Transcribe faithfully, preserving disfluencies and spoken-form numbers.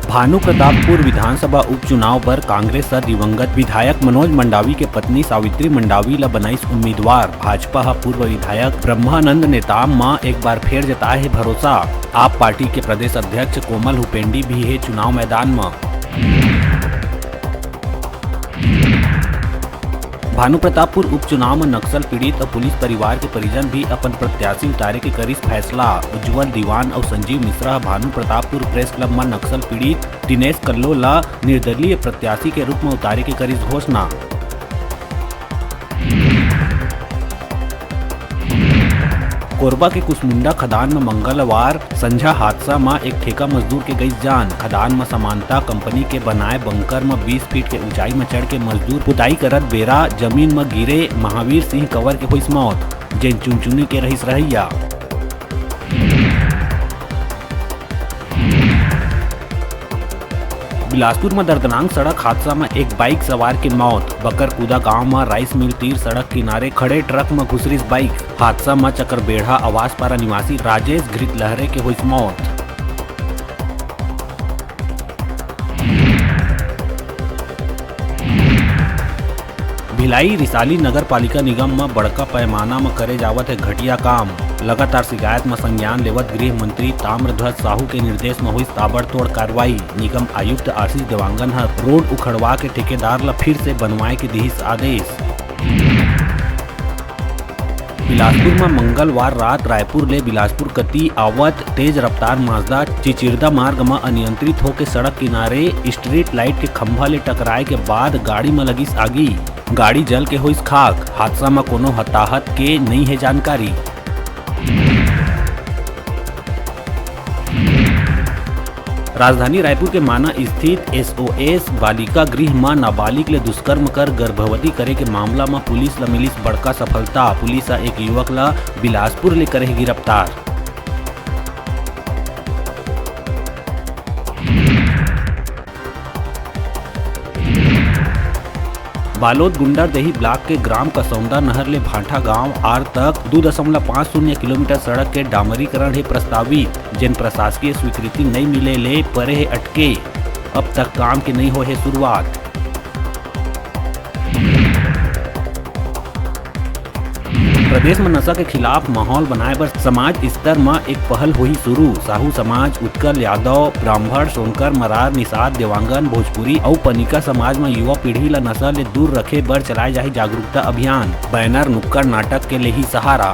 भानु प्रतापपुर विधानसभा उपचुनाव बर कांग्रेस ह दिवंगत विधायक मनोज मंडावी के पत्नी सावित्री मंडावी ल बनाइस उम्मीदवार। भाजपा ह पूर्व विधायक ब्रह्मानंद नेताम म एक बार फेर जताए हे भरोसा। आप पार्टी के प्रदेश अध्यक्ष कोमल हुपेंडी भी हे चुनाव मैदान म। भानु प्रतापपुर उपचुनाव म नक्सल पीड़ित अउ पुलिस परिवार के परिजन भी अपन प्रत्याशी उतारे के करिस फैसला। उज्जवल दीवान अउ संजीव मिश्रा ह भानु प्रतापपुर प्रेस क्लब म नक्सल पीड़ित दिनेश कल्लो ल निर्दलीय प्रत्याशी के रूप म उतारे के करिस घोषणा। कोरबा के कुसमुंडा खदान म मंगलवार संझा हादसा म एक ठेका मजदूर के गइस जान। खदान म समानता कंपनी के बनाए बंकर म बीस फीट के ऊंचाई म चढ़ के मजदूर पुताई करत बेरा जमीन म गिरे महावीर सिंह कंवर के होइस मौत, जेन चुनचुनी के रहिस रहइया। बिलासपुर म दर्दनाक सड़क हादसा म एक बाइक सवार के मौत। बकरकुदा गांव म राइस मिल तीर सड़क किनारे खड़े ट्रक म घुसरिस बाइक। हादसा म चकरबेड़ा आवासपारा निवासी राजेश घृतलहरे के होइस मौत। भिलाई रिसाली नगर पालिका निगम म बड़का पैमाना म करे जावत हे घटिया काम। लगातार शिकायत म संज्ञान लेवत गृह मंत्री ताम्रध्वज साहू के निर्देश म होइस ताबड़तोड़ कार्रवाई। निगम आयुक्त आशीष देवांगन ह रोड उखड़वा के ठेकेदार ल फिर से बनवाए के दिहिस आदेश। बिलासपुर म मंगलवार रात रायपुर ले बिलासपुर कति आवत तेज रफ्तार माजदा चिचिरदा मार्ग म अनियंत्रित होके सड़क किनारे स्ट्रीट लाइट के खंभा ले टकराए के बाद गाड़ी म लगिस आगी। गाड़ी जल के होइस खाक। हादसा म कोनो हताहत के नइ हे जानकारी। राजधानी रायपुर के माना स्थित एसओएस बालिका गृह म नाबालिग ले दुष्कर्म कर गर्भवती करे के मामला म पुलिस ल मिलिस बड़का सफलता। पुलिस ह एक युवक ल बिलासपुर ले करे हे गिरफ्तार। बालोद गुंडरदेही ब्लॉक के ग्राम कसौंदा नहर ले भांठा गांव आर तक दू दशमलव पाँच शून्य किलोमीटर सड़क के डामरीकरण हे प्रस्तावित, जेन प्रशासकीय स्वीकृति नइ मिले ले परे हे अटके। अब तक काम के नइ होए हे शुरुआत। प्रदेश म नशा के खिलाफ माहौल बनाए बर समाज स्तर म एक पहल होही शुरू। साहू समाज, उत्कल यादव, ब्राह्मण, सोनकर, मरार, निषाद, देवांगन, भोजपुरी अउ पनिका समाज म युवा पीढ़ी ल नशा ले दूर रखे बर चलाए जाही जागरूकता अभियान। बैनर, नुक्कड़ नाटक के लेही सहारा।